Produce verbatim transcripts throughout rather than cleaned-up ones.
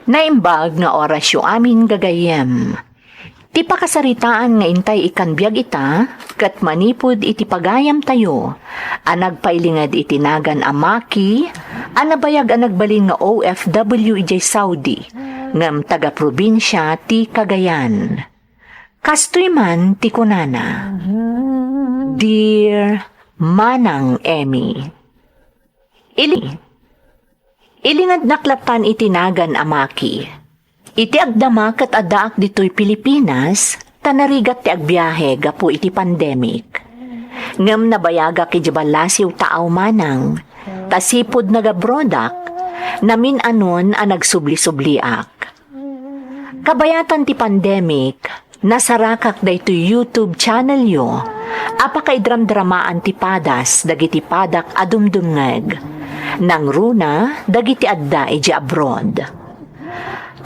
Naimbag nga orasyo amin, gagayyem. Ti pakasaritaan nga intay ikkan biag ita, ket manipud iti pagayamtayo a nagpailinged iti nagan a Maki, a nabayag a nagbalin nga O F W idiay Saudi, ngem taga-probinsia ti Cagayan. Kastoy man ti kunana, "Dear Manang Emmy, ili-, ilingednak lattan iti nagan a Maki. Iti agdama ket addaak ditoy Pilipinas, ta narigat ti agbiahe gapu iti pandemic. Ngem nabayagak iti ballasiw taaw manang, ta sipud nagabroadak, namin-anon a nagsubli-subliak. Kabayatan ti pandemic, nasarakak daytoy YouTube channelyo a pakaidramdramaan ti padas dagiti padak a dumdumngeg, nangruna dagiti adda idiay abroad.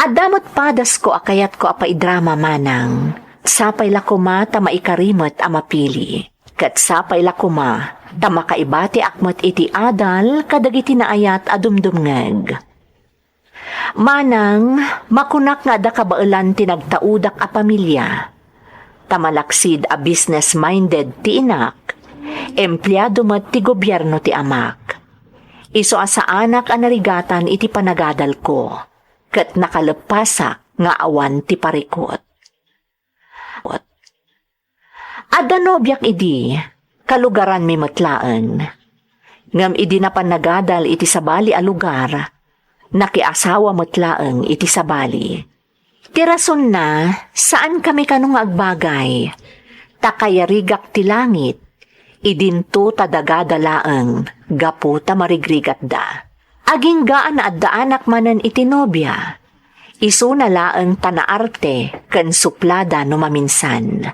Adda met padasko a kayatko a paidrama manang, sapay la koma ta maikari met a mapili, ket sapay la koma ta makaibatiak met iti adal kadagiti naayat a dumdumngeg. Manang, makunak nga adda kabaelan ti nagtaudak a pamilia. Ta malaksid a business-minded ti inak, empleado met ti gobierno ti amak. Isu a saanak a narigatan iti panagadalko, ket nakaleppasak nga awan ti parikut. Adda nobiak idi, kalugaranmi met laeng. Ngem idi napan nagadal iti sabali a lugar, nakiasawa met laeng iti sabali. Ti rasonna, saankami kano nga agbagay, ta kayarigak ti langit, idinto ta dagada laeng gapu ta marigrigatda. Aginggaan a adda anak manen iti nobia. Isuna laeng ta naarte ken suplada no maminsan.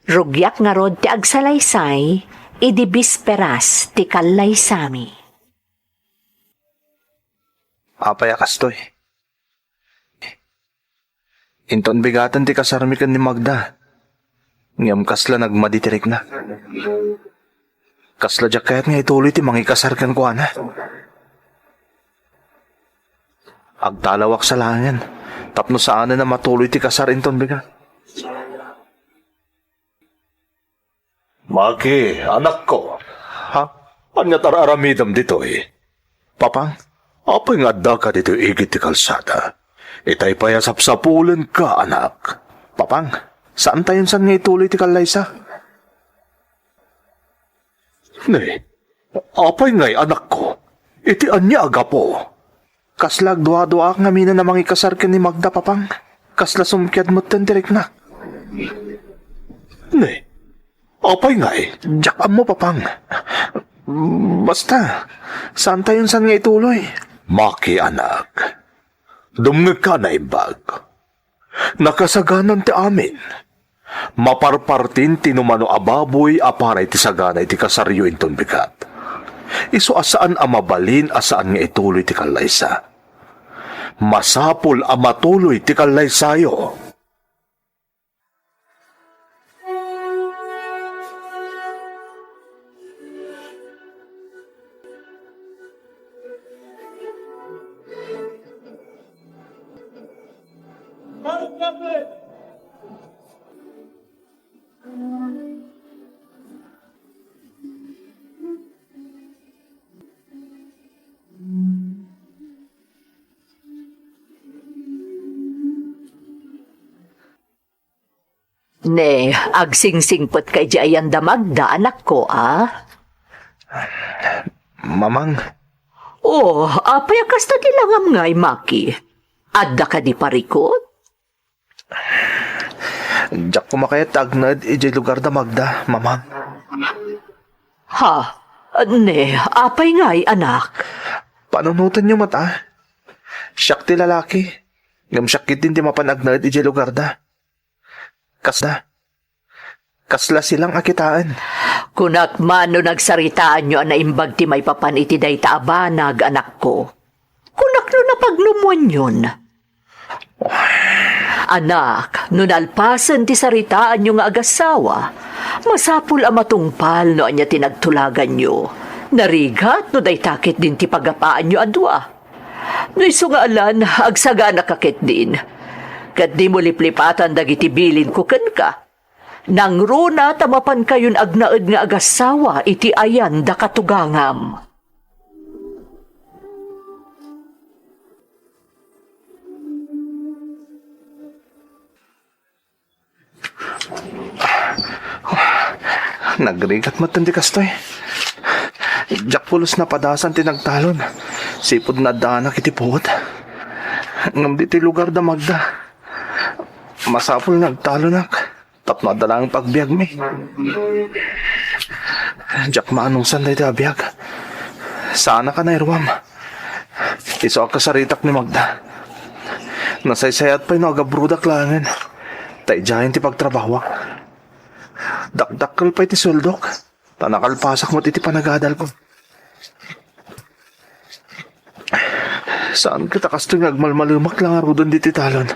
Rugiak ngarud ti agsalaysay idi bisperas ti kallaysami. Apay a kastoy? Inton bigaten ti kasarmi ken ni Magda, ngem kasla nagmadi ti rikna. Kasla diak kayat nga ituloy ti mangikasar kenkuana. Agtalawak sa laengen tapno saanen a matuloy ti kasar inton bigat. Maki, anakko. Ha? Ania ti ar-aramidem ditoy? Papang? Apay nga addaka ditoy igid ti kalsada? Itay pay a sapsapulenka, anak. Papang, saan tayo unsan nga ituloy ti kallaysa? Ne, apay ngay, anakko? Iti ania a gapu? Kasla agduaduaak ngamin a mangikasar ken ni Magda, Papang. Kasla sumkiad metten ti riknak. Ne, apay ngay? Diak ammo, Papang. Basta, saan tayo unsan nga ituloy? Maki, anak. Dumngegka a naimbag. Nakasaganan ti amin. Maparpartin ti numano a baboy a para iti sagana iti kasaryo inton bigat. Isu a saan a mabalin a saan nga ituloy ti kallaysa. Masapul a matuloy ti kallaysayo. Ne, agsingsingpetka idiay ayan da Magda, anakko, a? Mamang. Oh, apay a kasta ti langam ngay, Maki? Adda kadi parikut? Diak koma kayat ta agnaed idiay lugar da Magda, Mamang. Ha? Ne, apay ngay, anak? Panunotenyo met, a? Siak ti lalaki, ngem siak ketdin ti mapan agnaed idiay lugar da. Kasda. Kasla silang a kitaen. Kunak man no nagsaritaanyo a naimbag ti maipapan iti dayta a banag, anakko. Kunak no napagnumoanyon. Anak, no nalpasen ti saritaanyo nga agassawa, masapul a matungpal no ania ti nagtulaganyo. Narigat no dayta ketdin ti pagapaanyo a dua. No isu nga alan, agsaganaka ketdin. Ket dimo liplipatan dagiti bilinko kenka. Nangruna ta mapankayon agnaed nga agassawa iti ayan da katugangam. Nagrigat met ti kastoy. Diak pulos napadasan ti nagtalon. Sipud nga addaanak iti puot. Ngem ditoy lugar da Magda, masapul nga agtalonak tapno adda laeng pagbiagmi. Diak maanusan daytoy a biag. Saanaka nairuam. Isu a kasaritak ni Magda. Nasaysayat pay no agabrodak laengen. Ta idiayen ti pagtrabahoak. Dakdakkel pay ti sueldok. Ta nakalpasak met iti panagadalko. Saan ket a kastoy nga agmalmalemak la ngaruden ditoy talon.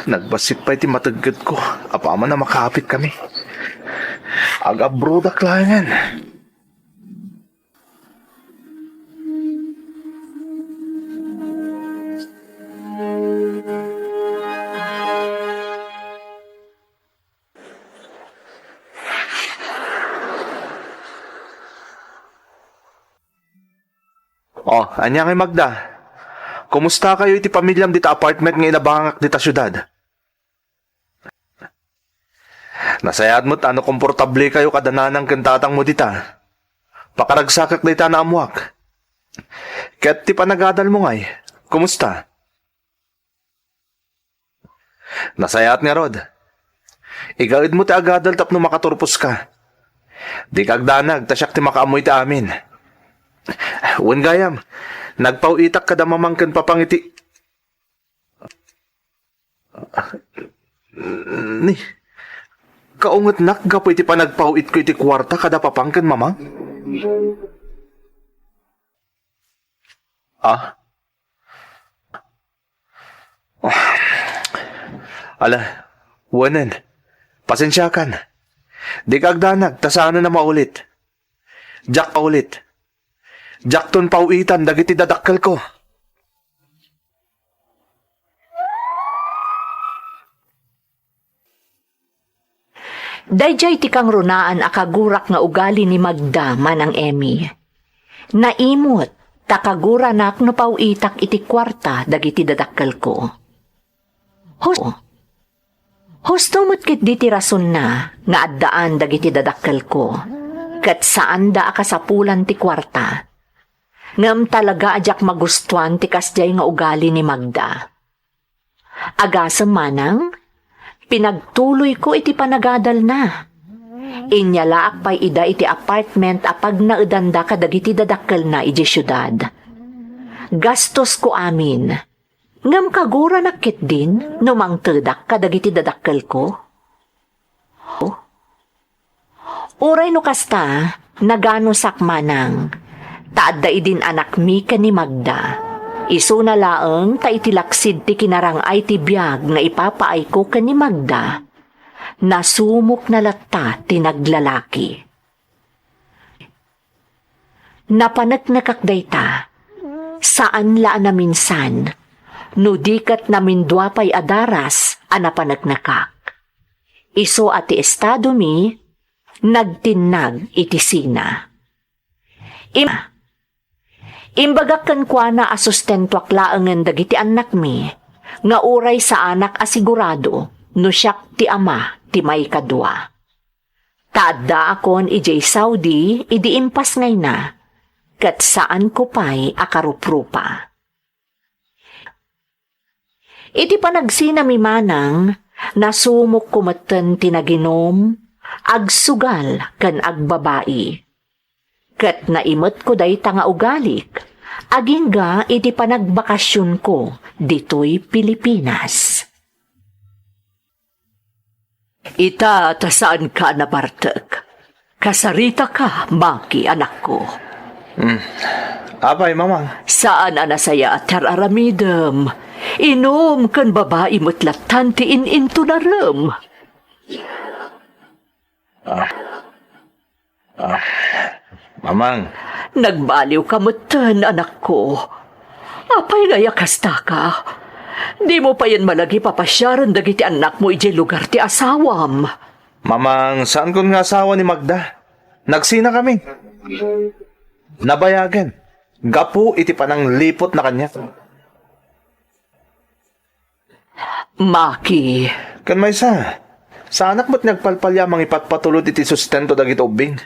Nagbassit pay ti mateggetko apaman a makaapit kami. Agabrodak laengen. Oh, ania ngay, Magda? Kumusta kayo iti pamilyam dita apartment nga inabangak dita siudad? Nasayaat met a no komportable kayo kada nanang ken tatangmo dita. Pakaragsakak dayta naammoak. Ket ti panagadalmo ngay, kumusta? Nasayaat ngarud. Igaedmo ti agadal tapno makaturposka. Dika agdanag ta siak ti makaammo iti amin. Wen gayam, nagpaw-itak kada mamang ken papang iti Ni, kaungetnak gapu iti panagpaw-itko iti kuarta kada papang ken mamang? Ah? Ala, wenen. Pasensiakan. Dika agdanag ta saanen a maulit. Diak paulit. Diakton paw-itan dagiti dadakkelko. Daydiay ti kangrunaan a kagurak nga ugali ni Magda, Manang Emmy. Naimot ta kaguranak no paw-itak iti kuarta dagiti dadakkelko. Hus-, husto met ketdi ti rasonna nga addaan dagiti dadakkelko, ket saanda a kasapulan ti kuarta. Ngem talaga a diak magustuan ti kasdiay nga ugali ni Magda. Agasem manang, pinagtuloyko iti panagadalna. Inyalaak pay ida iti apartment a pagnaedanda kadagiti dadakkelna idiay siudad. Gastosko amin. Ngem kaguranak ketdin no mangtedak kadagiti dadakkelko. Uray no kasta, naganusak manang, ta adda idin anakmi ken ni Magda. Isuna laeng ta iti laksid ti kinarang-ay ti biag nga ipapaayko ken ni Magda, nasumokna latta ti naglalaki. Napaneknekak dayta, saan la a naminsan, no di ket namindua pay a daras a napaneknekak. Isu a ti estadomi, nagtinnag iti sina. Im-, imbagak kenkuana a sustentuak laengen dagiti annakmi, nga uray saanak a sigurado no siak ti ama ti maikadua. Ta addaakon idiay Saudi idi impasngayna, ket saanko pay a karuprupa. Iti panagsinami manang, nasumokko metten ti naginom, agsugal ken agbabai. Ket naimetko dayta nga ugalik, agingga iti panagbakasionko ditoy Pilipinas. Ita ta saanka a nabartek. Kasaritaka, Maki, anakko. Hmm. Apay, Mamang? Saan a nasayaat ti ar-aramidem. Inum ken babai met lattan ti in-intunarem. Ah. Ah, Mamang. Nagbaliwka metten, anakko. Apay ngay a kastaka? Dimo payen malagi papasiaren dagiti annakmo idiay lugar ti asawam. Mamang, saankon nga asawa ni Magda. Nagsinakami. Nabayagen. Gapu iti panangliputna kaniak. Maki. Ken maysa, saanak met nga agpalpalia a mangipatpatulod iti sustento dagiti ubbing.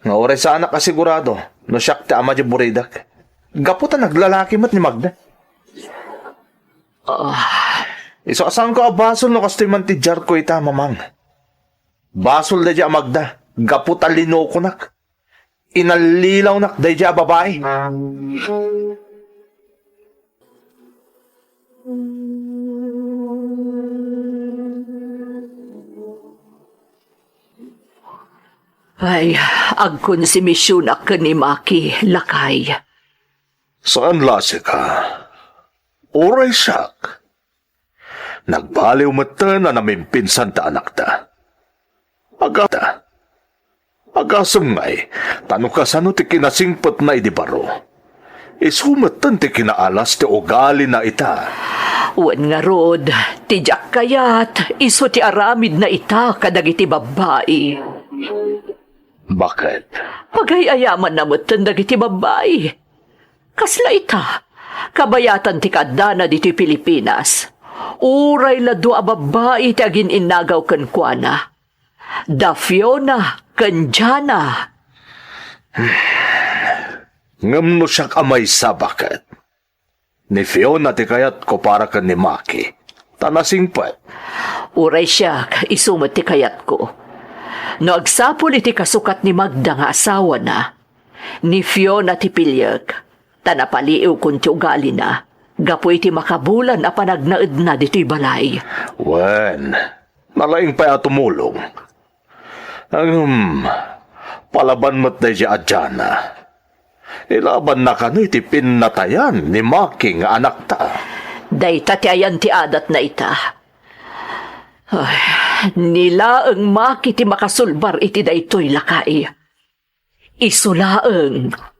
Nga uray saanak a sigurado no siak ti ama diay buridak. Gapu ta naglalaki met ni Magda. Ah. Isu a saanko a basol no kastoy man ti diarko ita, Mamang. Basol daydiay a Magda, gapu ta linokonak. Inallilawnak daydiay a babai. Ay, agkonsimisionak ken ni Maki, lakay. Saan la sika. Uray siak. Nagbaliw metten a namimpinsan ta anakta. Agata. Agasem ngay, ta no kasano ti kinasingpetna idi baro, isu metten ti kinaalas ti ugalina ita. Wen ngarud, ti diak kayat, isu ti aramidna ita kadagiti babbai. Baket? Pagay-ayamanna metten dagiti babbai. Kasla ita, kabayatan ti kaaddana ditoy Pilipinas. Uray la dua a babbai ti agin-innagaw kenkuana. Da Fiona ken Jana. Ngem no siak a maysa, baket? Ni Fiona ti kayatko para ken ni Maki. Ta nasingpet. Uray siak, isu met ti kayatko. No agsapul iti kasukat ni Magda nga asawana, ni Fiona ti piliek, ta napaliiwkon ti ugalina gapu iti makabulan a panagnaedna ditoy balay. Wen, nalaing pay a tumulong. Ngem, palaban met daydiay a Jana. Ilabanna kano iti pinnatayan ni Maki nga anakta. Dayta ti ayan ti adatna ita. Ay, ni laeng Maki ti makasulbar iti daytoy, lakay. Isu laeng.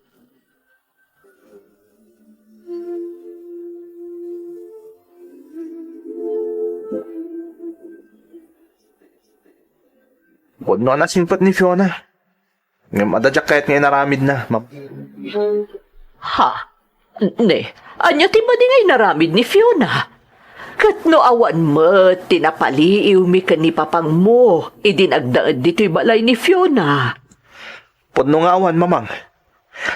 Pudno a nasingpet ni Fiona. Ngem adda diak kayat nga inaramidna, ma'am. Ha? Ne, ania ti madi nga inaramid ni Fiona? Ket no awan met ti napaliiwmi ken ni papangmo idi nagnaed ditoy balay ni Fiona? Pudno nga awan, Mamang.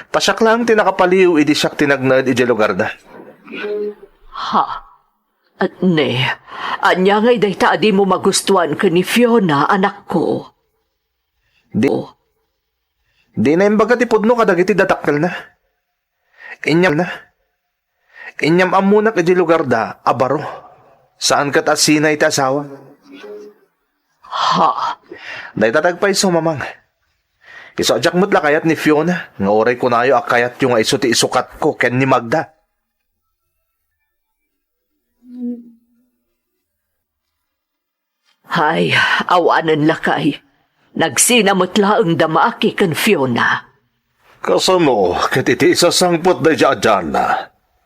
Ta siak laeng ti nakapaliiw idi siak ti nagnaed idiay lugarda. Ha? Ne, ania ngay dayta a dimo magustuan ken ni Fiona, anakko? Di, dina imbaga ti pudno kadagiti dadakkelna. Inyam-, inyam-ammonak idiay lugarda a baro. Saan ket a sinay ti asawa. Ha? Dayta ti agpayso, Mamang. Isu a diak met la kayat ni Fiona, nga uray kunayo a kayatyo nga isu ti isukatko ken ni Magda. Hay, awanen, lakay. Nagsina met laeng da Maki ken Fiona. Kasano ket iti isasangpet daydiay a Jana?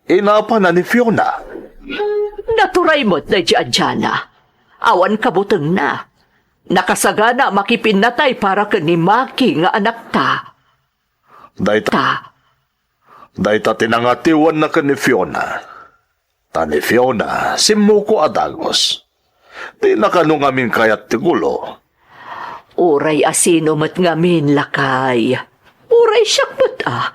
Inapana ni Fiona? Naturay met daydiay a Jana. Awan kabutengna. Nakasagana a makipinnatay para ken ni Maki nga anakta. Dayta, ta, dayta ti nangatiwanna ken ni Fiona. Ta ni Fiona, simmuko a dagus. Dina kano ngamin kayat ti gulo. Uray a sino met ngamin, lakay. Uray siak met a.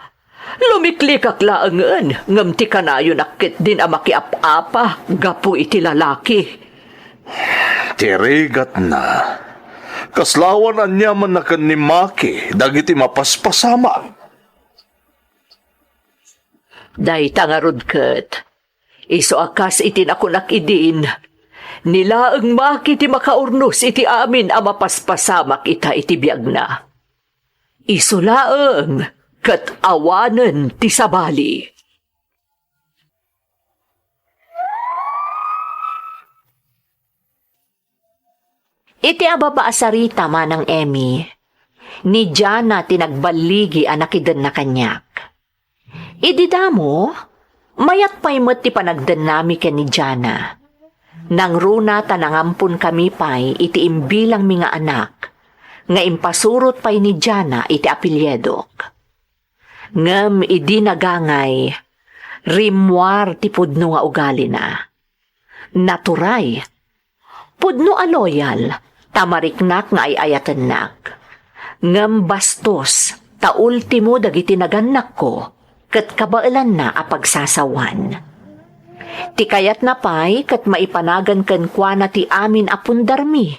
Lumiklikak laengen, ngem ti kanayonak ketdin a makiap-apa gapu iti lalaki. Ti rigatna. Kasla awan aniamanna ken ni Maki dagiti mapaspasamak. Dayta ngarud ket, isu a kas iti nakunak idin, ni laeng Maki ti makaurnos iti amin a mapaspasamak ita iti biagna. Isu laeng ket awanen ti sabali. Iti ababa a sarita, Manang Emmy, ni Jana ti nagballigi a nakidenna kaniak. Idi damo, Mayat pay met ti panagdennami ken ni Jana. Nangruna ta nangamponkami pay iti imbilangmi nga anak, nga impasurot pay ni Jana iti apelyidok. Ngem idi nagangay, rimmuar ti pudno nga ugalina. Naturay. Pudno a loyal, ta mariknak nga ay-ayatennak. Ngem bastos, ta ultimo dagiti nagannakko, ket kabaelanna a pagsasawan. Ti kayatna pay ket maipanagan kenkuana ti amin a pundarmi.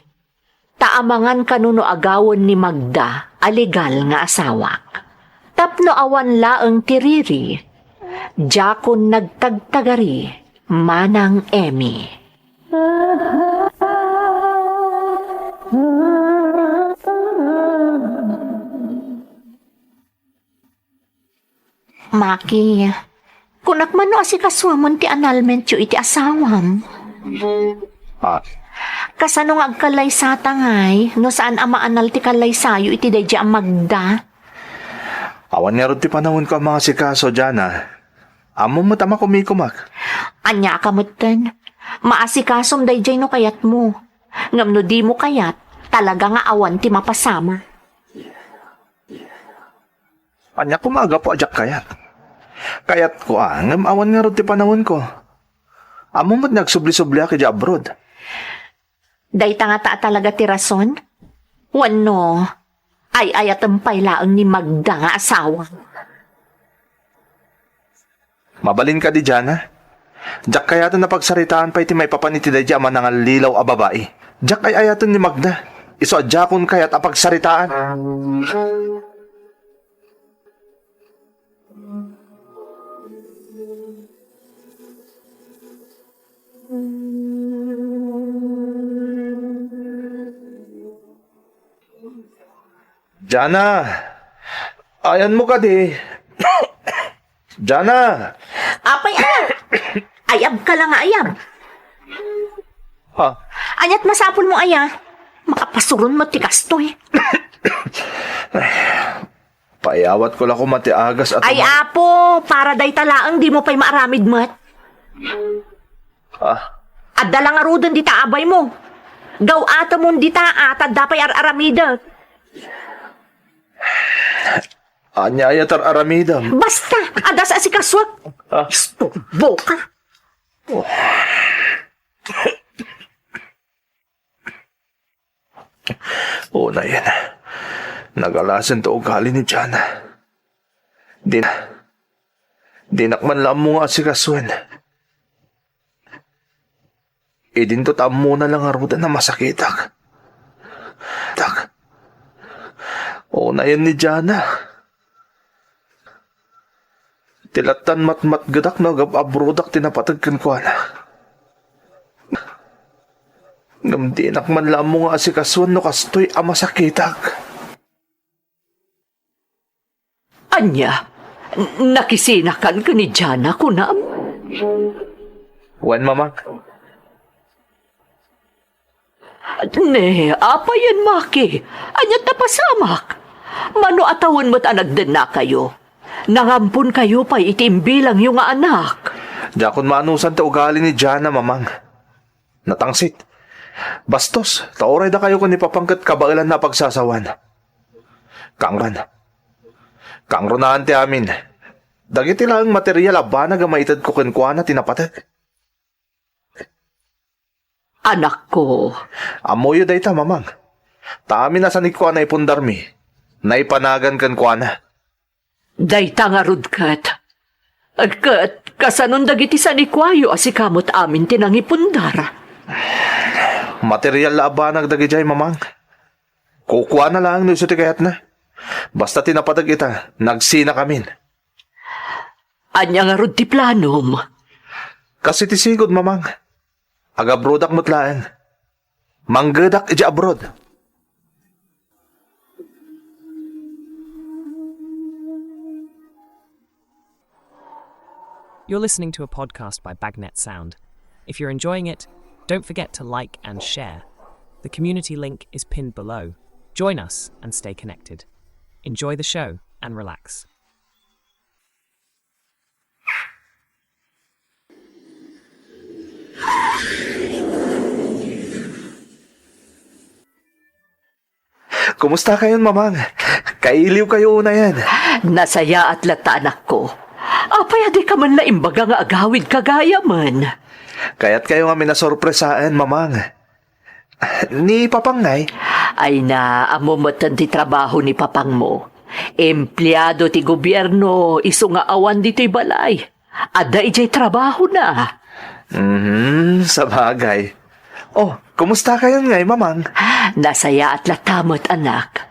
Ta amangan kano no agawen ni Magda a legal nga asawak. Tapno awan laeng ti riri, diakon nagtagtagari, Manang Emmy. Maki, kunak man no asikasuamon ti annulmentyo iti asawam. Ah. Kasano nga agkallaysata ngay no saan a maannul ti kallaysayo iti daydi a Magda? Awan ngarud ti panawenko a mangasikaso, Jana. Ammom met a makumikumak. Ania ka metten? Maasikasom daydiay no kayatmo. Ngem no dimo kayat, talaga nga awan ti mapasama. Ania koma a gapu a diak kayat? Kayatko a, ngem awan ngarud ti panawenko. Ammom met nga agsubli-subliak idiay abroad. Dayta ngata a talaga ti rason? Wenno, ay-ayatem pay laeng ni Magda nga asawa? Mabalin kadi, Jana? Diak kayaten a pagsaritaan pay ti maipapan iti daydi a manangallilaw a babai. Diak ay-ayaten ni Magda. Isu a diakon kayat a pagsaritaan. Jana, ayanmo kadi? Jana! Apay, anak? Ayab ka lang nga ayab. Ha? Aniat masapul mo, aya? Makapasuron mo ti kastoy. Paiyawat ko la koma ti agas a Ay, tuma- Apo, para dayta laeng dimo pay maaramid met. Ah. Adda la ngaruden dita abay mo. Gaw-atemon dita a, ta adda pay ar-aramidek. Ania aya ti ar-aramidem? Basta, adda sa asikasuak. Ah. Isturbo ka. Oh. Unayen, nagalasen ti ugali ni Jana. Di, dinak man la ammo nga asikasuen. Idinto ta ammona la ngaruden a masakitak. Tak. Unayen ni Jana. Ti lattan matmatgedak no agab-abrodak ti napateg kenkuana. Ngem dinak man la ammo nga asikasuen no kastoy a masakitak. Ania? Nakisinakan ken ni Jana, kunam? Wen, Mamang. Ne, apayen, Maki? Ania ta pasamak? Mano a tawen met a nagdennakayo? Nangamponkayo pay iti imbilangyo nga anak. Diakon maanusan ti ugali ni Jana, Mamang. Natangsit. Bastos, ta uray dakayo ken ni Papang ket kabaelanna a pagsasawan. Kangrunan. Kangrunaan ti amin. Dagiti laeng material a banag a maitedko kenkuana ti napateg. Anakko. Ammoyo dayta, Mamang. Ta amin a sanikko a naipundarmi, naipanagan kenkuana. Dayta ngarud ket. Ket, kasanon dagiti sanikuayo a sika met amin ti nangipundar? Material la a banag dagidiay, Mamang. Kukuana laeng no isu ti kayatna. Basta ti napateg ita, nagsinakamin. Ania ngarud ti planom? Kas iti sigud, Mamang. Agabrodak met laeng. Manggedak idiay abroad. You're listening to a podcast by Bagnet Sound. If you're enjoying it, don't forget to like and share. The community link is pinned below. Join us and stay connected. Enjoy the show and relax. Kumustakayon, Mamang? Kailiwkayo unayen. Nasayaat latta, anakko. Apay a dika man la imbaga nga agawidka gayamen? Kayatkayo nga minasorpresaen, Mamang. Ni Papang ngay? Ay na, ammo metten ti trabaho ni Papangmo. Empleado ti gobierno, isu nga awan ditoy balay. Adda idiay trabahona. Mhm, sabagay. Oh, kumustakayon ngay, Mamang? Nasayaat latta met, anak.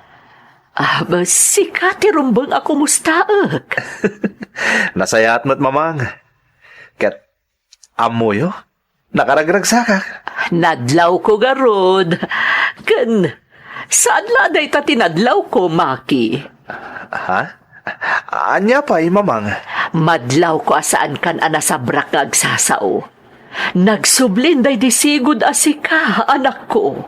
Ah, ba, sika ti rumbeng a kumustaek. Nasayaat met, Mamang. Ket, ammoyo? Nakaragragsakak. Nadlawko garud. Ken, saan la dayta ti nadlawko, Maki? Ha? Ania pay, Mamang? Madlawko a saankan a nasabrak nga agsasao. Nagsublin daydi sigud a sika, anakko.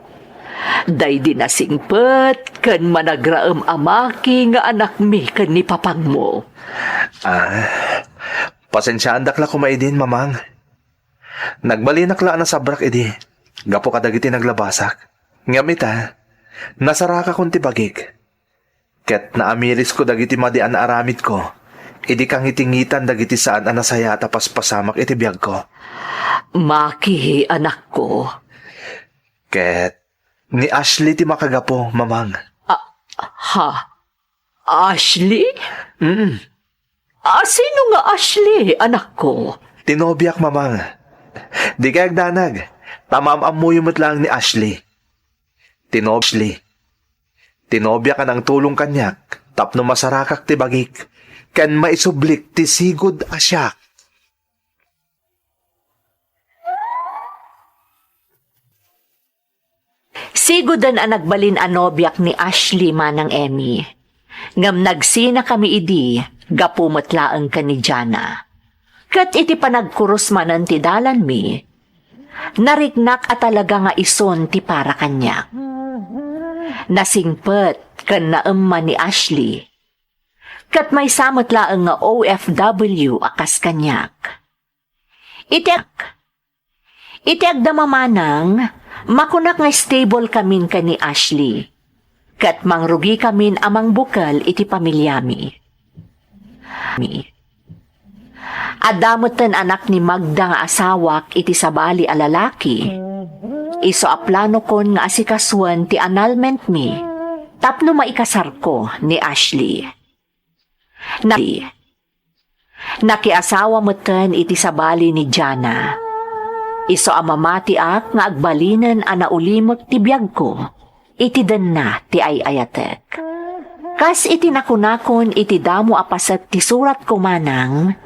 Daydi nasingpet ken managraem a Maki nga anakmi ken ni Papangmo. Ah, pasensiaandak la koma idin, Mamang. Nagbalinak la a nasabrak idi, gapu kadagiti naglabasak. Ngem ita, nasarakakon ti bagik. Ket naamirisko dagiti madi a naaramidko, idi kangitingitan dagiti saan a nasayaat a paspasamak iti biagko. Maki, anakko. Ket ni Ashley ti makagapu, Mamang. Ah, ha? Ashley? Mm. Ah, sino nga Ashley, anakko? Ti nobiak, Mamang. Dikay agdanag, ta maam-ammoyo met laeng ni Ashley. Ti nob-, Ashley. Ti nobiak a nangtulong kaniak tapno masarakak ti bagik ken maisublik ti sigud a siak. Siguden a nagbalin a nobiak ni Ashley, Manang Emmy. Ngem nagsinakami idi gapu met laeng ken ni Jana. Ket iti panagkurus manen ti dalanmi, nariknak a talaga nga isun ti para kaniak. Nasingpet ken naemma ni Ashley. Ket maysa met laeng nga O F W a kas kaniak. Iti ak-, iti agdama manang, makunak nga stable kamin ken ni Ashley. Ket mangrugikamin a mangbukel iti pamiliami. Mi. Adda metten anak ni Magda nga asawak iti sabali a lalaki. Isu a planokon nga asikasuen ti annulmentmi tapno maikasarko ni Ashley. Na-, nakiasawa metten iti sabali ni Jana. Isu a mamatiak nga agbalinen a naulimek ti biagko iti denna ti ay-ayatek. Kas iti nakunakon iti damo a paset ti suratko manang,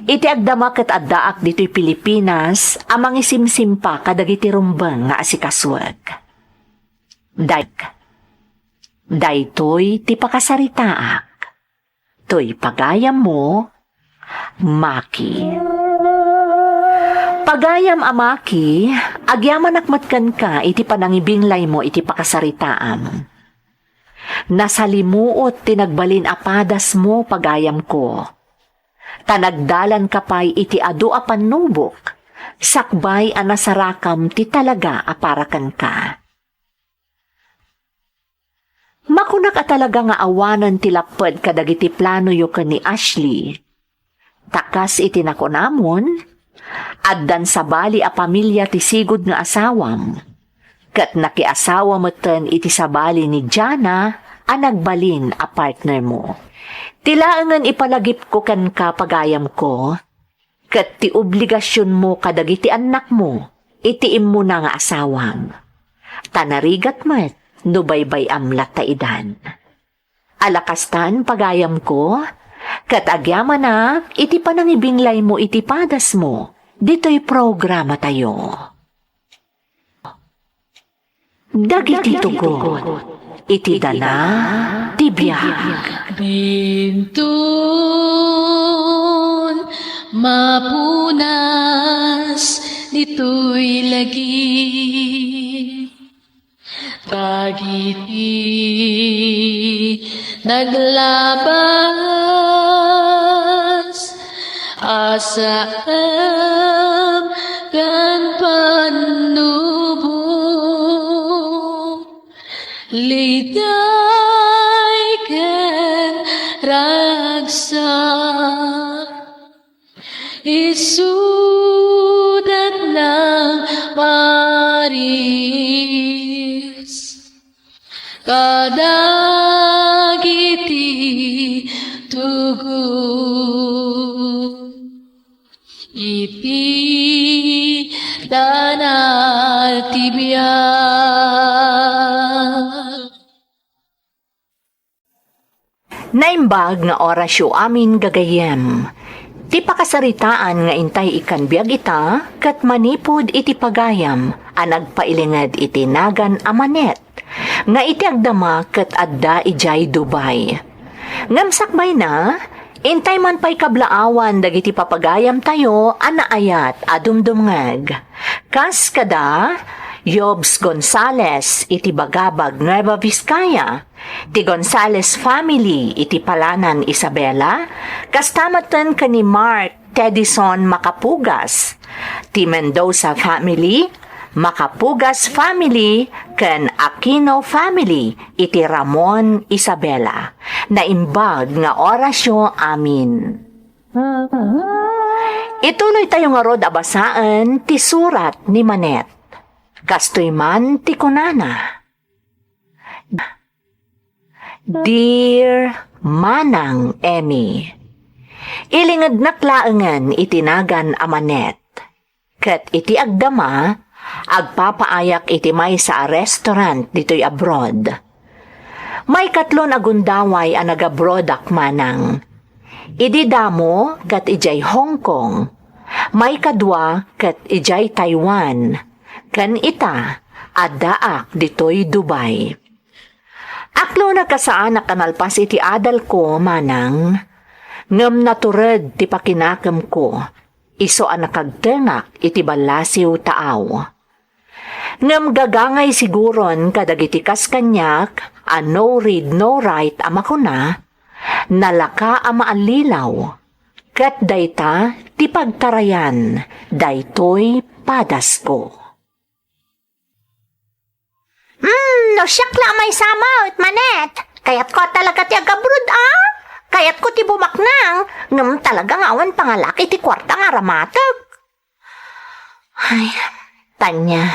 iti agdama ket addaak ditoy Pilipinas a mangisimsimpa kadagiti rumbeng nga asikasuek. Day-, daytoy ti pakasaritaak. Toy pagayammo, Maki. Pagayam a Maki, agyamanak met kenka iti panangibinglaymo iti pakasaritaam. Nasalimuot ti nagbalin a padasmo, pagayamko. Ta nagdalanka pay iti adu a pannubok, sakbay a nasarakam ti talaga a para kenka. Makunak a talaga nga awanen ti lapped kadagiti planoyo ken ni Ashley. Ta kas iti nakunamon, addan sabali a pamilia ti sigud nga asawam, ket nakiasawa metten iti sabali ni Jana a nagbalin a partnermo. Ti laengen ipalagipko kenka, pagayamko, ket ti obligasionmo kadagiti annakmo iti immuna nga asawam. Ta narigat met no baybay-am latta idan. Ala kastan, pagayamko, ket agyamanak iti panangibinglaymo iti padasmo ditoy programatayo. Dagiti tugot iti dana ti biag. Inton mapunas ditoy lagi, dagiti naglabas a saan ken pannubok. Tay ken ragsak, isudat lang paris kadagiti tugon iti danal ti biag. Naimbag nga orasyo amin gagayyem. Ti pakasaritaan nga intay ikkan biag ita, ket manipud iti pagayam a nagpailinged iti nagan a Manette, nga iti agdama ket adda idiay Dubai. Ngem sakbayna, intay man pay kablaawan dagiti papagayamtayo a naayat a dumdumngeg. Kas kada Yobs Gonzales iti Bagabag, Nueva Vizcaya, ti Gonzales family iti Palanan, Isabela, kasta metten ken ni Mark Tedison Macapugas, ti Mendoza family, Macapugas family, ken Aquino family iti Ramon, Isabela. Naimbag nga orasyo amin. Ituloytayo ngarud a basaen ti surat ni Manette. Kastoy man ti kunana, Dear Manang Emmy, ilingednak laengen iti nagan a Manette, ket iti agdama, agpapaayak iti maysa a restaurant ditoy abroad. Maikatlon a gundaway a nagabroadak, manang. Idi damo ket idiay Hong Kong, maikadua ket idiay Taiwan, ken ita, addaak ditoy Dubai. Aklona kasaanak a nalpas iti adalko, manang, ngem natured ti pakinakemko, isu a nakagtengak iti ballasiw taaw. Ngem gagangay siguron kadagiti kas kaniak a no read, no write a makuna, nalaka a maallilaw, ket dayta ti pagtarayan daytoy padasko. Hmm, no siak la a maysa met, Manette. Kayatko a talaga ti agabroad, a. Kayatko ti bumaknang, ngem talaga nga awan pangalak iti kuarta nga aramatek. Ay, Tanya.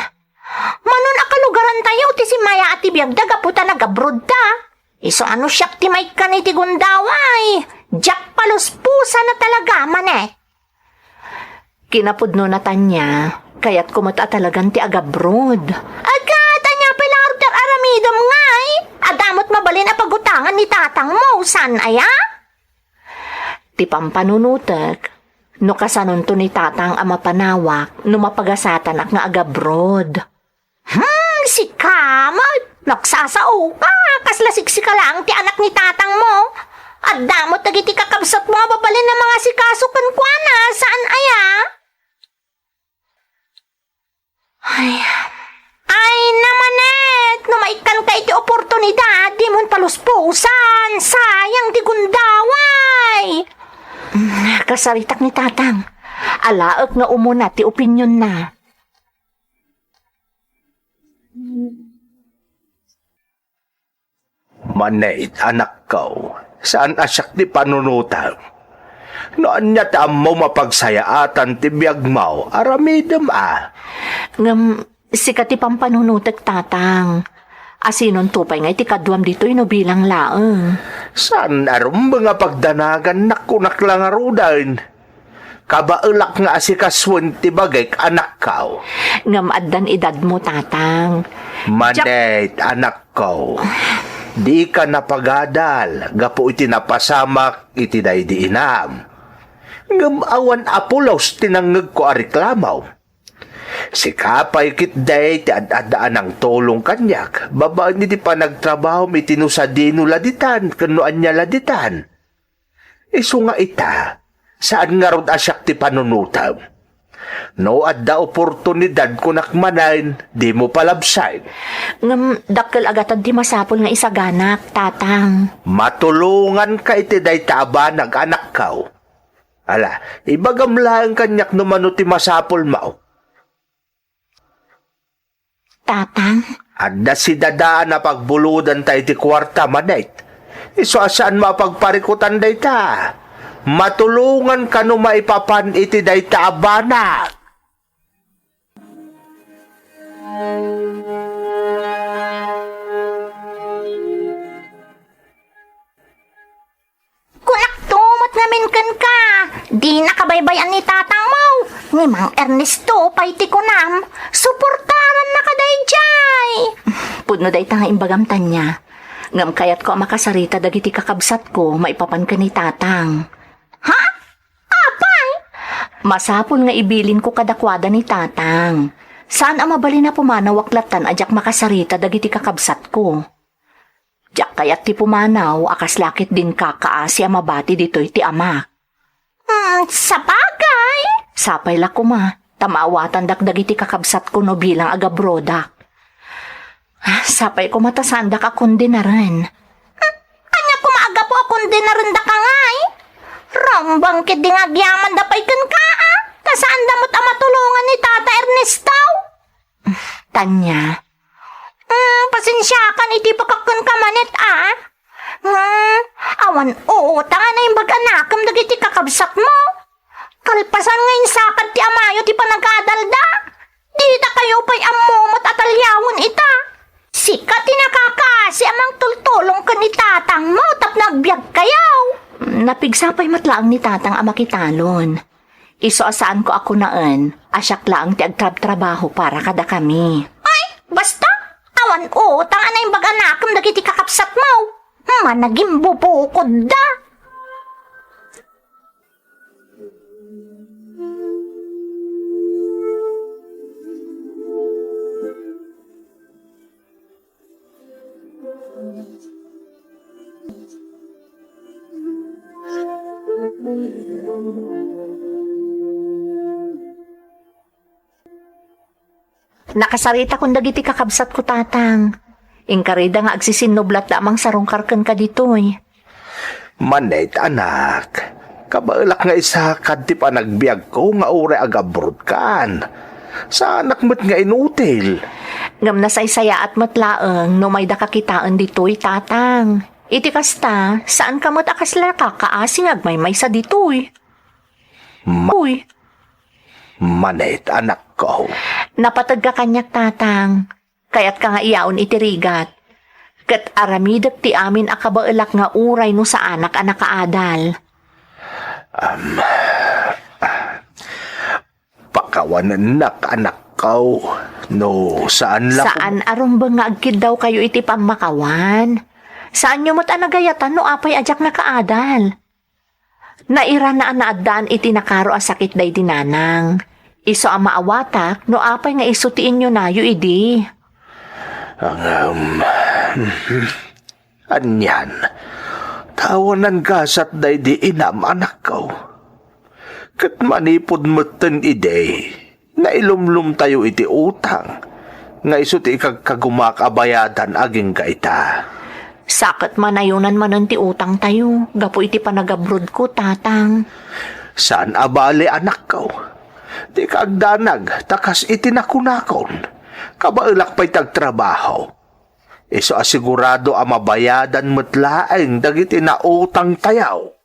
Manon a kalugarantayo ti simmayaat ti biagda gapu ta nagabroadta. Isu a no siak ti maikkan iti gundaway, diak paluspusan a talaga, Manette. Kinapudnona, Tanya, kayatko met a talagan ti agabroad. Aga, Tanya, pay la ngarud ti ar-aramidem ngay? Adda met mabalin a pagutangan ni tatangmo, saan aya? Ti pampanunotek, no kasanonto ni tatang a mapanawak no mapagasatanak nga agabroad. Hmm, sika met, nagsasao ka, kasla siksika laeng ti anak ni tatangmo. Adda met dagiti kakabsatmo a mabalin a mangasikaso kenkuana, saan aya? Ay, ay, Manette, no maikkanka iti oportunidad, dimon paluspusan, sayang ti gundaway. Mm, kasaritak ni tatang. Alaek nga umuna ti opinionna. Manette, anakko, saan a siak ti panunotem. No ania ti ammom a pagsayaatan ti biagmo, aramidem a. Ngem sika ti pampanunotek, tatang. Asinonto pay nga itikaduam ditoy no bilang laeng? Saan a rumbeng a pagdanagannak, kunak la ngaruden. Kabaelak nga asikasuen ti bagik, anakko. Ngem addan edadmo, tatang. Manette, anakko. Dika napagadal gapu iti napasamak iti daydi inam. Ngem awan a pulos ti nangngegko a reklamo. Sika pay ketdi ti ad-adda a nangtulong kaniak babaen iti panagtrabahom iti no sadino la ditan ken no ania la ditan. Isu nga ita, saan ngarud a siak ti panunotem. No adda oportunidad, kunak manen, dimo palabsen. Ngem dakkel a gatad ti masapul nga isaganak, tatang. Matulonganka iti dayta a banag, anakko. Ala, ibagam laeng kaniak no mano ti masapulmo. Tatang, Adda sidada a napagbulodan ta iti kuarta, Manit. Isu a saan mo a pagparikutan dayta. Matulongan kano maipapan iti dayta a banag. Kunakto met ngamin kenka, dina kabaybay-an ni tatangmo. Ni Mang Ernesto pay ti kunam, suportarannaka daydiay. Pudno dayta nga imbagam, Tanya. Ngem kayatko a makasarita dagiti kakabsatko maipapan ken ni tatang. Ha? Apay? Masapul nga ibilinko kadakuada ni tatang. Saan a mabalin a pumanawak lattan a diak makasarita dagiti kakabsatko. Diak kayat ti pumanaw a kasla ket din kakaasi a mabati ditoy ti amak. Hmm, sabagay. Sapay la koma, ta maawatandak dagiti kakabsatko no bilang agabrodak. Ah, sapay koma ta saandak a kondenaren. Hmm, ania koma a gapu a kondenarendaka ngay? Rumbeng ketdi nga agyamanda pay kenka, a, ta saanda met a matulongan ni Tata Ernesto. Tanya. Hmm, pasensiakan iti pakakkenka, Manit, a. Hmm, awan utang a naimbag a nakem dagiti kakabsatmo. Kalpasan nga insakad ti amayo ti panagadalda, dita kayo pay ammo met a taliawen ita. Sika ti nakakaasi a mangtultulong ken ni tatangmo tapno agbiag kayo. Napigsa pay met laeng ni tatang a makitalon. Isu a saanko a kunaen a siak laeng ti agtrabtrabaho para kadakami. Ay, basta! Awan utang a naimbag a nakem dagiti kakabsatmo. Managimbubukodda. Nakasaritakon dagiti kakabsatko, Tatang. Inkarida nga agsisinnublatda a mangsarungkar kenka ditoy. Manit, anak, kabaelak nga isakad ti panagbiagko nga uray agabrodkan. Saanak met nga inutil. Ngem nasaysayaat met laeng no maydaka kitaen ditoy, Tatang. Iti kasta, saanka met a kasla kakaasi nga agmaymaysa ditoy. Ma- Uy. Manit, anakko. Napategka kaniak, Tatang. Kayatka nga iyaon iti rigat. Ket aramidek ti amin a kabaelak nga uray no saanak a nakaadal. Am, pakawanennak, anakko, no saan la Saan a rumbeng nga agkiddawkayo iti pammakawan. Saanyo met a nagayatan no apay a diak nakaadal. Nairana a naaddaan iti nakaro a sakit daydi nanang. Isu a maawatak no apay nga isu ti inyunayo idi. Ngem, anian, ta awanan gasat daydi inam, anakko. Ket manipud metten idi, nailumlomtayo iti utang nga isu ti ikagkagumak a bayadan agingga ita. Sa ket manayunan manen ti utangtayo gapu iti panagabrodko, Tatang. Saan a bale, anakko. Dika agdanag ta kas iti nakunakon, kabaelak pay ti agtrabaho. Isu a sigurado a mabayadan met laeng dagiti nautangtayo.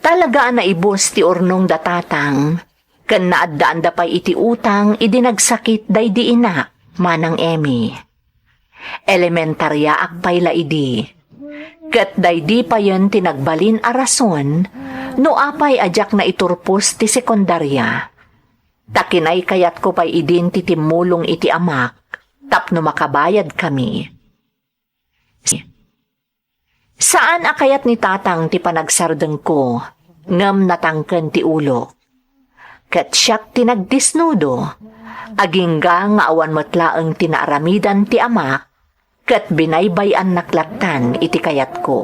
Talaga a naibus ti urnongda, Tatang, ken naaddaanda pay iti utang idi nagsakit daydi inak, Manang Emmy. Elementaryaak pay la idi. Ket daydi payen ti nagbalin a rason no apay a diak naiturpos ti sekundaria. Ta kinaykayatko pay idin ti timmulong iti amak tapno makabayadkami. Saan a kayat ni Tatang ti panagsardengko, ngem natangken ti ulok. Ket siak ti nagdisnudo, agingga nga awan met laeng ti naaramidan ti amak, ket binaybay-annak lattan iti kayatko.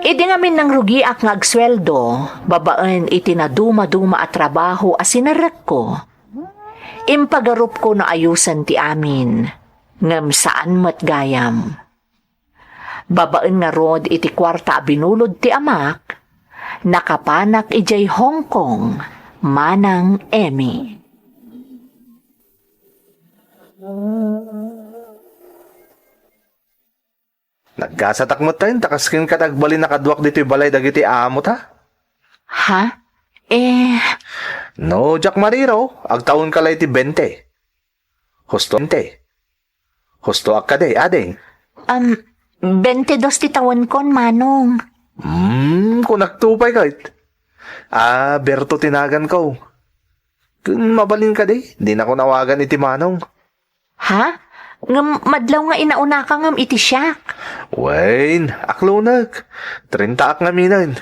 Idi ngamin nangrugiak nga agsueldo babaen iti nadumaduma a trabaho a sinerrekko, impagarupko no ayusen ti amin, ngem saan met gayam. Babaen ngarud iti kuarta a binulod ti amak, Nakapanak idiay Hong Kong, Manang Emmy. Nagkasatak met ta kas kenka ti agbalin a kaduak ditoy balay dagiti amota? Ha? Eh, No, diak mariro, agtawenka la iti bente. Husto, bente. Hustoak kadi, ading. Um, bente dos ti tawenkon, Manong. Hmm, kunakto pay ket. Ah, Berto ti naganko. Ken mabalin kadi, dinakon awagan iti Manong. Ha? Ngem madlaw nga inaunaka ngem iti siak. Wen, aklonek. Trentaak ngaminen.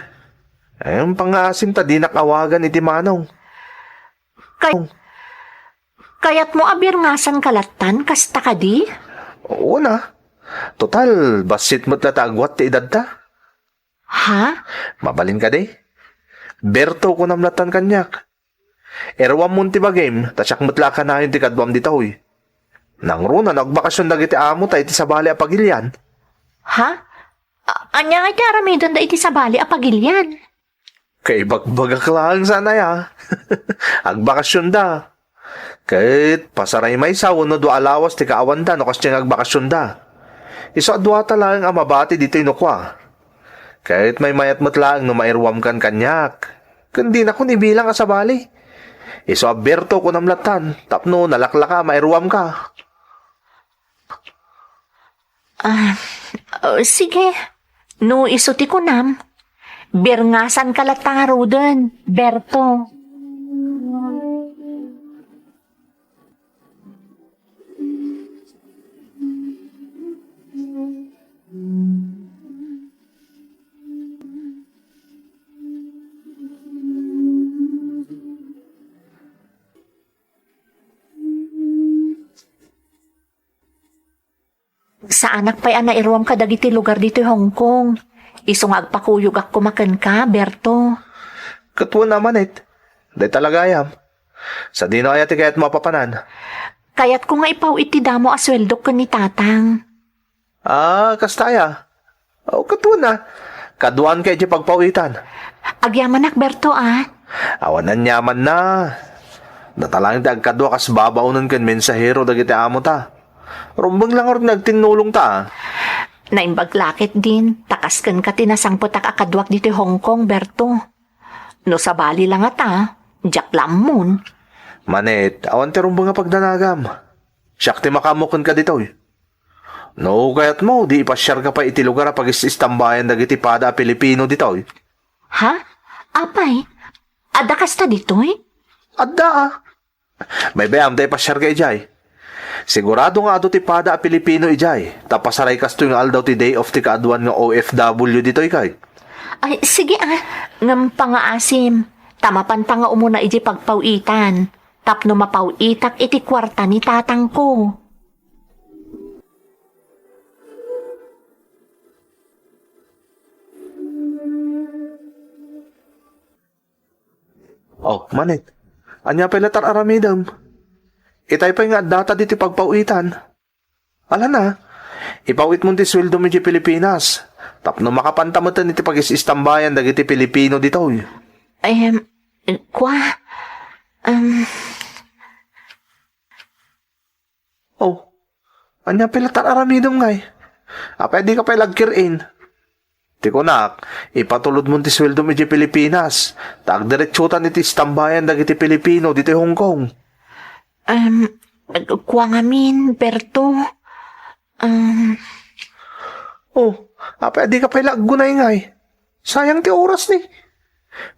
Em, pangngaasim ta dinak awagan iti Manong. Kay-, kayatmo a birngasanka lattan, kasta kadi? Una, total, bassit met la ta agwat ti edadta. Ha? Mabalin kadi? Berto, kunam lattan kaniak. Iruammon ti bagim, ta siak met la a kanayon ti kaduam ditoy. Nangruna no agbakasyon dagiti amota iti sabali a pagilian. Ha? A-, ania ngay ti aramidenda iti sabali a pagilian? Kaibagbagak laeng saan aya. Agbakasyonda. Ket pasaray maysa wenno dua a lawas ti kaawanda no kasdiay nga agbakasyonda. Isu a duata laeng a mabati ditoy no kua. Ket maymayat met laeng no mairuamkan kaniak. Ken dinakon ibilang a sabali. Isu a Berto kunam lattan, tapno nalaklaka a mairuamka. Ah, oh, sige. No isu ti kunam, birngasanka latta ngaruden, Berto. Saanak pay a nairuam kadagiti lugar ditoy Hong Kong. Isu nga agpakuyogak koma kenka, Berto. Ket wen a Manit, dayta la gayam. Sadino aya ti kayatmo a papanan? Kayatko nga ipaw-it ti damo a sueldok ken ni Tatang. Ah, kasta aya? O, ket wen a. Kaduanka idiay pagpaw-itan. Agyamanak, Berto, a. Awan aniamanna. Data laeng ti agkadua kas babaonen ken mensahero dagiti amota. Rumbeng la ngarud nga agtinnulongta, a. Naimbag la ketdin, ta kas kenka ti nasangpetak a kaduak ditoy Hong Kong, Berto. No sabali la ngata, diak la ammon. Manit, awan ti rumbeng a pagdanagam. Siak ti makaammo kenka ditoy. No kayatmo, di ipasiarka pay iti lugar a pagis-istambayan dagiti pada a Pilipino ditoy. Ha? Apay, adda kasta ditoy? Adda, a. Baybay-am ta ipasiarka idiay. Sigurado nga adu ti pada a Pilipino idiay, ta pasaray kastoy nga aldaw ti day off ti kaaduan nga O F W ditoy kay. Ay, sige, a. Ngem pangngaasim, ta mapanta nga umuna idiay pagpaw-itan, tapno mapaw-itak iti kuarta ni tatangko. Oh, Manit, ania pay la ti ar-aramidem? Itay pay nga addata ditoy pagpaw-itan. Alana, ipaw-itmon ti sueldom idiay Pilipinas, tapno makapanta metten iti pagis-istambayan dagiti Pilipino ditoy. Em, kua, em. Oh, ania pay la ti ar-aramidem ngay? Apay a dika pay la agkir-in? Ti kunak, ipatulodmon ti sueldom idiay Pilipinas, ta agdiretsotan iti istambayan dagiti Pilipino ditoy Hong Kong. Em, kua ngamin, Berto. Em. Oh, apay a dika pay la aggunay ngay? Sayang ti oras ni.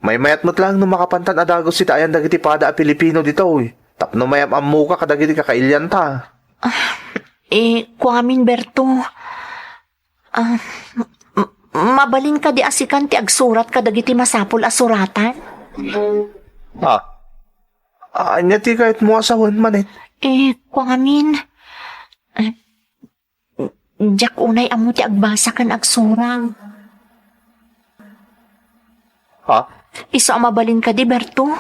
Maymayat met laeng no makapantan a dagus iti ayan dagiti pada a Pilipino ditoy, tapno mayam-ammoka kadagiti kakailianta. Ah, eh, kua ngamin, Berto. Ah, m-, m-, mabalin kadi a sikan ti agsurat kadagiti masapul a suratan? Ah. Ah, ania ti kayatmo a sawen, Manit? Eh, kua ngamin. Eh, diak unay ammo ti agbasa ken agsurang. Ha? Isu a mabalin kadi, Berto?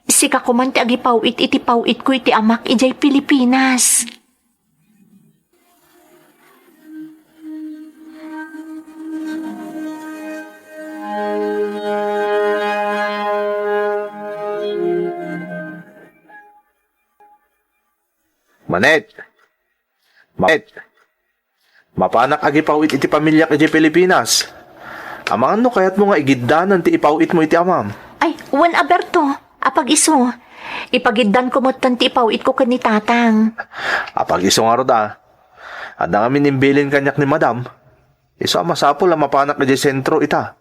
Sika koman ti agipaw-it iti paw-itko iti amak idiay Pilipinas. Manet! Manet! Mapanak agipaw-it iti pamiliak idiay Pilipinas. Amangan no kayatmo nga igiddanan ti ipaw-itmo iti amam. Ay, wen a, Berto, apag-isu. Ipagiddanko metten ti ipaw-itko ken ni Tatang. Apag-isu ngarud a. Adda ngamin imbilin kaniak ni Madam. Isu a masapul a mapanak idiay sentro ita.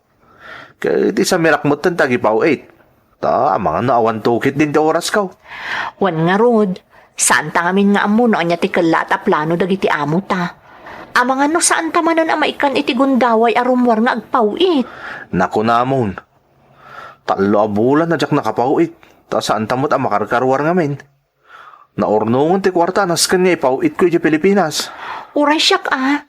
Ket isamirak metten ti agipaw-it. Ta amangan no awan tukit din ti orasko. Wen ngarud, saanta ngamin nga ammo no ania ti kellaat a plano dagiti amota. Amangan no saanta manen a maikkan iti gundaway a rummuar nga agpaw-it. Nakunamon, tallo a bulan a diak nakapaw-it, ta saanta met a makarkaruar ngamin. Naurnongen ti kuarta a nasken nga ipaw-itko idiay Pilipinas. Uray siak a.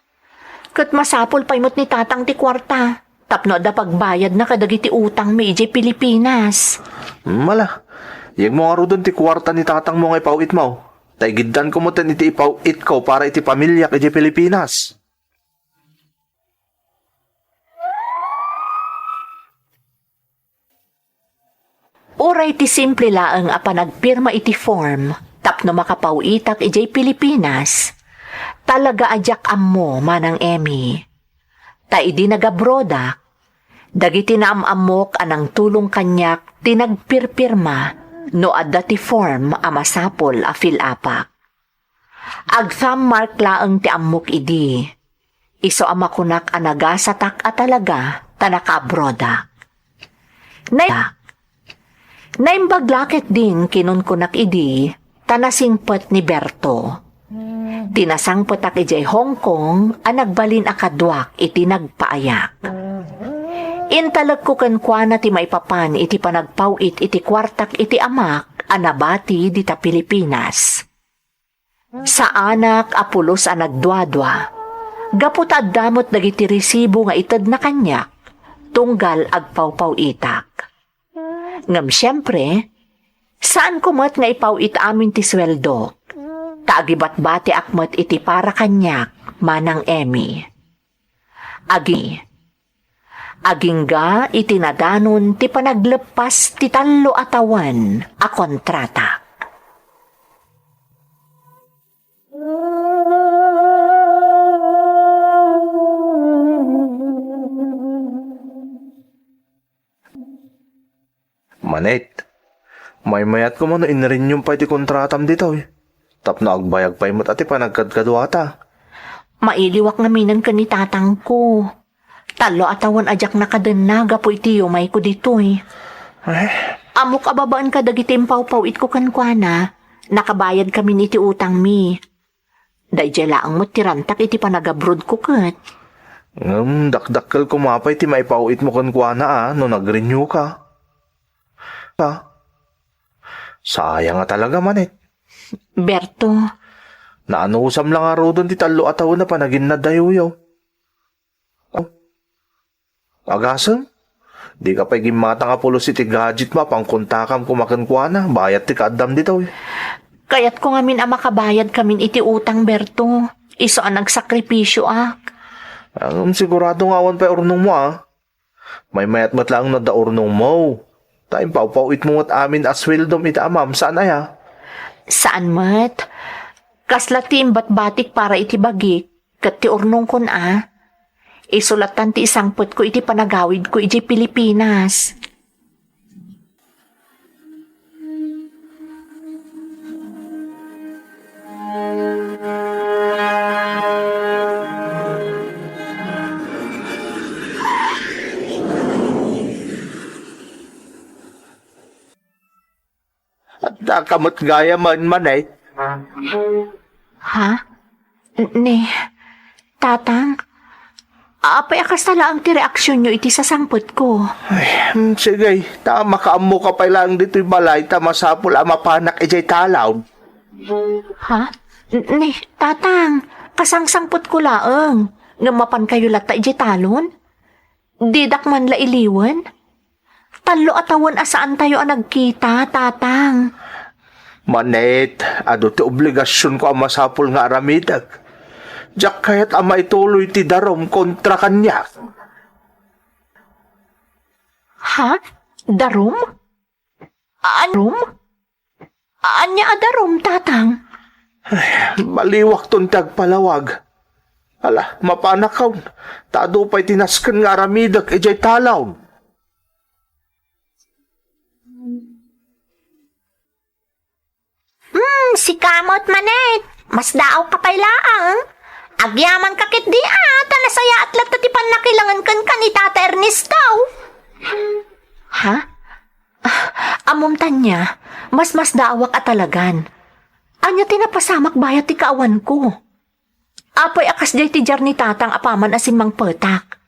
Ket masapul pay met ni Tatang ti kuarta tapno adda pagbayadna kadagiti utangmi idiay Pilipinas. Mala, yegmo ngaruden ti kuarta ni Tatangmo nga ipaw-itmo. Ta igiddanko metten iti ipaw-itko para iti pamiliak idiay Pilipinas. Uray ti simple laeng a panagpirma iti form tapno makapaw-itak idiay Pilipinas, talaga a diak ammo, Manang Emmy. Ta idi nagabroadak, dagiti naam-ammok a nangtulong kaniak ti nagpirpirma no adda ti form a masapul a fill-upak. Ag-thumb mark laeng ti ammok idi. Isu a makunak a nagasatak a talaga ta nakaabroadak. Nay-, naimbag la ketdin kinunkunak idi ta nasingpet ni Berto. Ti nasangpetak idiay Hong Kong a nagbalin a kaduak iti nagpaayak. Intalekko kenkuana ti maipapan iti panagpaw-it iti kuartak iti amak a nabati dita Pilipinas. Saanak a pulos a nagduadua, gapu ta adda met dagiti resibo nga itedna kaniak tunggal agpawpaw-itak. Ngem siempre, saanko met nga ipaw-it amin ti sueldok, ta agibatbatiak met iti para kaniak, Manang Emmy. Agi-, agingga iti nadanon ti panagleppas ti tallo a tawen a kontrata. Manet, maymayatko man no inrenew pay ti kontratam ditoy. Tapno agbayag pay met a ti panagkadkaduata. Mailiwak ngaminen ken ni tatangko. Tallo a tawen a diak nakadenna gapu iti yumayko ditoy. Eh? Ammok a babaen kadagiti impawpaw-itko kenkuana, nakabayadkamin iti utangmi. Daydiay laeng met ti rantak iti panagabrodko ket. Ngem dakdakkel koma pay ti maipaw-itmo kenkuana a no nagrenew ka. Ka? Sayang a talaga, Manet. Berto. Naanusam la ngaruden ti tallo a tawen a panaginadayuyo. Agasem, dika pay gimmata nga pulos iti gadget mo a pangkontakam koma kenkuana, bayat ti kaaddam ditoy. Kayatko ngamin a makabayadkamin iti utang, Berto. Isu a nagsakripisioak. Ngem sigurado nga awan pay urnongmo, a? Maymayat met laeng no adda urnongmo. Ta impawpaw-itmo met amin a sueldom iti amam, saan aya? Saan met. Kasla ti imbatbatik para iti bagik. Ket ti urnongkon a, isu lattan ti isangpetko iti panagawidko idiay Pilipinas. Adda ka met gayamen, Manet. Ha? N-, ni, Tatang, apay a kasta laeng ti reaksionyo iti sasangpetko? Ay, mm, sige, ta makaammo ka pay laeng ditoy balay ta masapul a mapanak idiay talon. Ha? N-, ni, Tatang, kasangsangpetko laeng. Ngem mapankayo latta idiay talon? Didak man la iliwen? Tallo a tawen a saantayo a nagkita, Tatang. Manet, adu ti obligasionko a masapul nga aramidek. Diak kayat a maituloy ti darum kontra kaniak. Ha? Darum? Darum? Ania a darum, Tatang? Ay, baliwakton ti agpalawag. Ala, mapanakon, ta adu pay ti nasken nga aramidek idiay talon. Hmm, sika met, Manit. Masdaawka pay laeng. Agyamanka ketdi a, ta nasayaat latta ti pannakilangen kenka ni Tata Ernesto. Ha? Ah, ammom, Tania, masmasdaawak a talagan. Ania ti napasamak bayat ti kaawanko? Apay a kasdiay ti diar ni Tatang apaman a simmangpetak?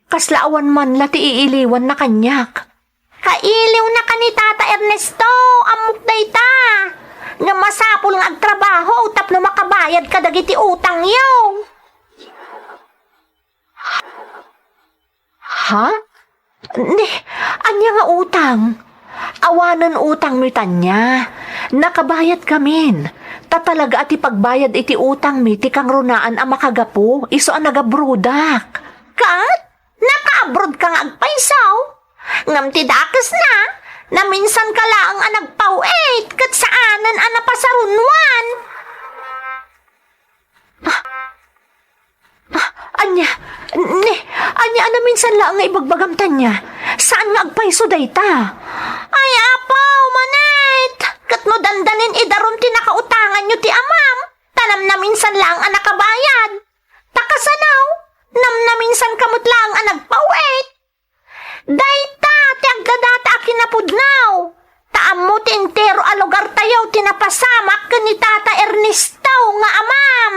Kasla awan man la ti iiliwanna kaniak. Kailiwnaka ni Tata Ernesto, ammok dayta. Ngem masapul nga agtrabaho tapno makabayad kadagiti utangyo. Ha? Ni, ania nga utang? Awanen utangmi, Tania. Nakabayadkamin. Ta talaga a ti pagbayad iti utangmi ti kangrunaan a makagapu, isu a nagabrodak. Ket? Nakaabrodka nga agpayso? Ngem ti dakesna, naminsanka laeng a nagpaw-it ket saanen a napasarunwan. Ah, ah, ania? Ni, ania a naminsan laeng nga ibagbagam, Tania? Saan nga agpayso dayta? Ay, apo, Manit! Ket no dandanin idarum ti nakautanganyo ti amam, ta namnaminsan laeng a nakabayad. Ta kasano? Namnaminsanka met laeng a nagpaw-it. Dayta ti agdadata a kinapudno. Ta ammo ti entero a lugartayo ti napasamak ken ni Tata Ernesto nga amam.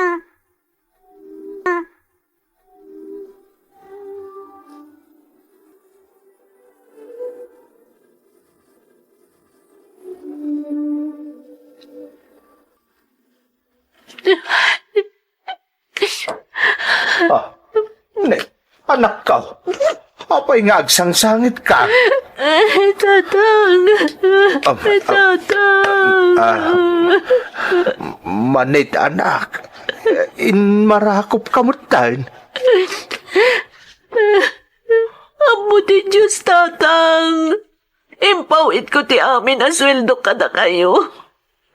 Ah, ne, anakko. Apay nga agsangsangitka? Ay, Tatang. Ah, Ay, ah, Tatang. Ah, Manit, anak. Inmarakopka metten. Ammo ti Dios, Tatang. Impaw-itko ti amin a sueldo kadakayo.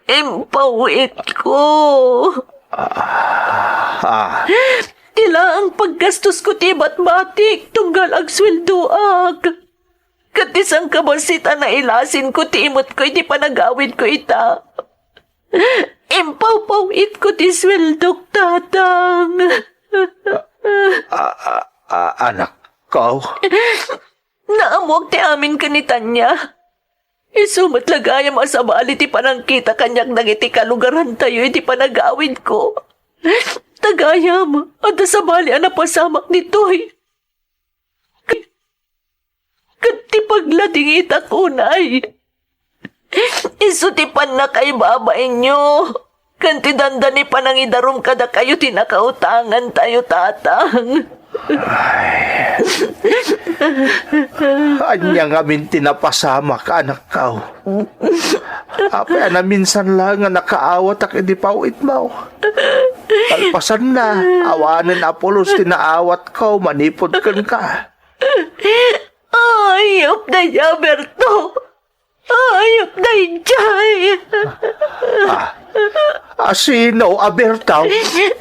Impaw-itko. Ah, ah. Ti laeng paggastosko ti ibatbatik tunggal agsueldoak. Ket ti sangkabassit a nailasinko ti imetko iti panagawidko ita. Impawpaw-itko ti sueldok, Tatang. Ah, ah, ah, anakko. Naammoak ti amin ken ni Tania. Isu met la gayam a sabali ti panangkita kaniak dagiti kalugarantayo iti panagawidko. Ta gayam, adda sabali a napasamak ditoy. Ket ti pagladingitak unay, isu ti pannakaibabainyo, ken ti dandani panangidarum kadakayo ti nakautangantayo, Tatang. Ay. Ania ngamin ti napasamak, anakko? Apay a naminsan laeng nga nakaawatak idi paw-itmo? Kalpasanna, awanen a pulos ti naawatko manipud kenka. Ayup daydiay, Berto! Ayup daydiay! Ah, a sino a Berto?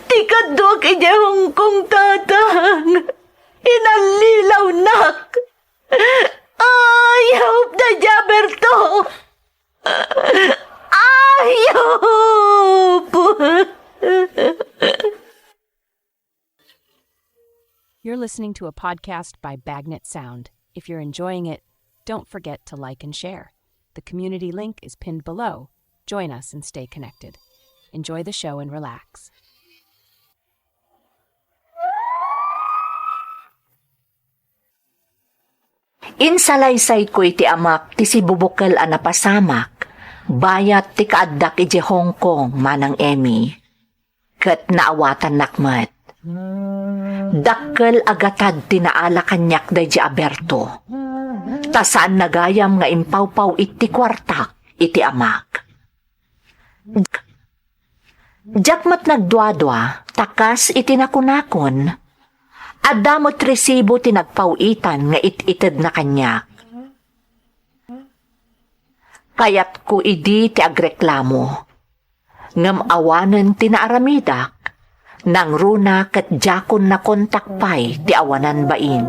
Ti kaduak idiay Hong Kong, Tatang. Inallilawnak. Ayup daydiay, Berto! Ayup! You're listening to a podcast by Bagnet Sound. If you're enjoying it, don't forget to like and share. The community link is pinned below. Join us and stay connected. Enjoy the show and relax. Insalaysayko iti amak ti sibubukel a napasamak, bayat ti kaaddak idiay Hong Kong, Manang Emmy. Ket naawatannak met. Dakkel a gatad ti naala kaniak daydiay a Berto. Ta saanna gayam nga impawpaw-it ti kuartak iti amak. Diak met nagduadua, ta kas iti nakunakon, adda met resibo ti nagpaw-itan nga it-itedna kaniak. Kayatko idi ti agreklamo. Ngem awanen ti naaramidak, nangruna ket diakon nakontak pay ti awanan bain.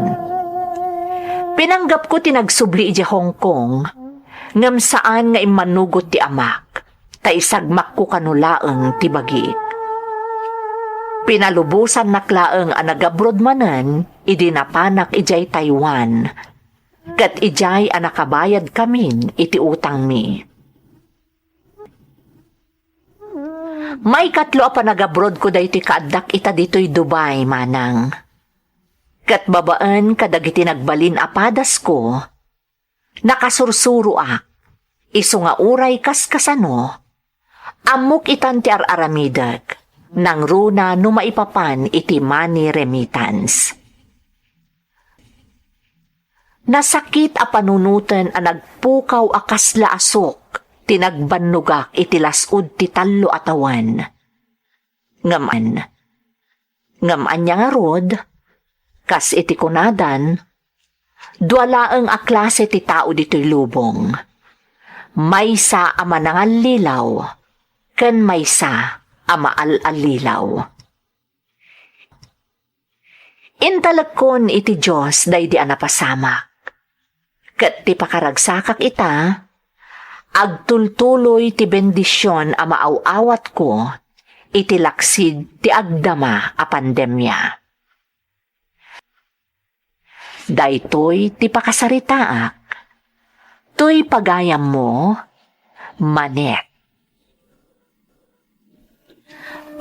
Pinanggapko ti nagsubli idiay Hong Kong, ngem saan nga immanugot ti amak, ta isagmakko kano laeng ti bagik. Pinalubosannak laeng a nagabroad manen idi napanak idiay Taiwan, ket idiay a nakabayadkamin iti utangmi. Maikatlo a panagabrodko daytoy kaaddak ita ditoy Dubai, manang. Ket babaen kadagiti nagbalin a padasko, nakasursuroak, isu nga uray kaskasano, ammok itan ti ar-aramidek, nangruna no maipapan iti money remittance. Nasakit a panunoten a nagpukaw a kasla a sok ti nagbannogak iti las-ud ti tallo a tawen. Ngem an-, ngem ania ngarud, kas iti kunadan, dua laeng a klase ti tao ditoy lubong. Maysa a manangallilaw, ken maysa a maal-allilaw. Intalekkon iti Dios daydi a napasamak. Ket ti pakaragsakak ita, agtultuloy ti bendision a maaw-awatko iti laksid ti agdama a pandemia. Daytoy ti pakasaritaak. Toy pagayammo, Manet.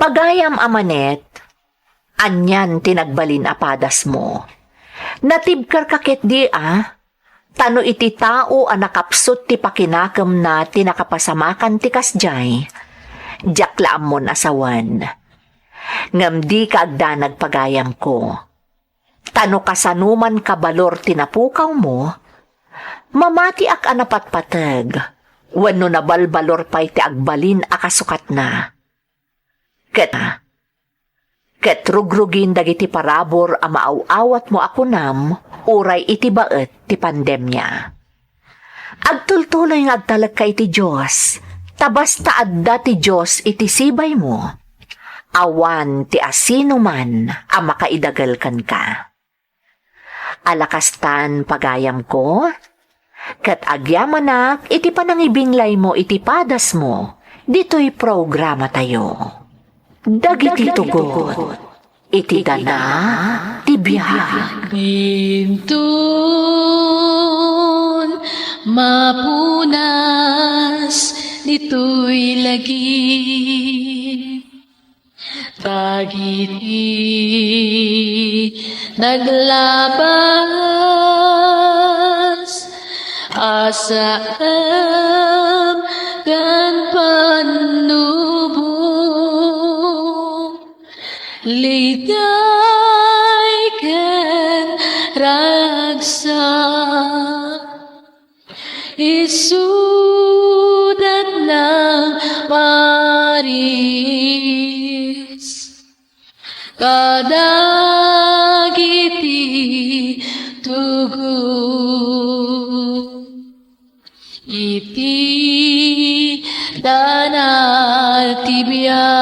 Pagayam a Manet, anian ti nagbalin a padasmo? Natibkerka ketdi a, ta no iti tao a nakapsut ti pakinakemna ti nakapasamakan ti kasdiay, diak la ammon a sawen. Ngem dika agdanag pagayamko. Ta no kasanoman kabalor ti napukawmo, mamatiak a napatpateg, wenno nabalbalor pay ti agbalin a kasukatna. Ket, ket rugrugin dagiti parabur a maaw-awatmo a kunam uray iti baet ti pandemia. Agtultuloy nga agtalekka iti Dios, ta basta adda ti Dios iti sibaymo, awan ti asinoman a makaidagel kenka. Ala kastan, pagayamko, ket agyamanak iti panangibinglaymo iti padasmo ditoy programatayo. Dagiti tugot iti dana ti biag. Inton mapunas ditoy lagip, dagiti naglabas a saem ken pannubo. Liday ken ragsak, isudat nang maris kadagiti tugot. Iti dana ti biag.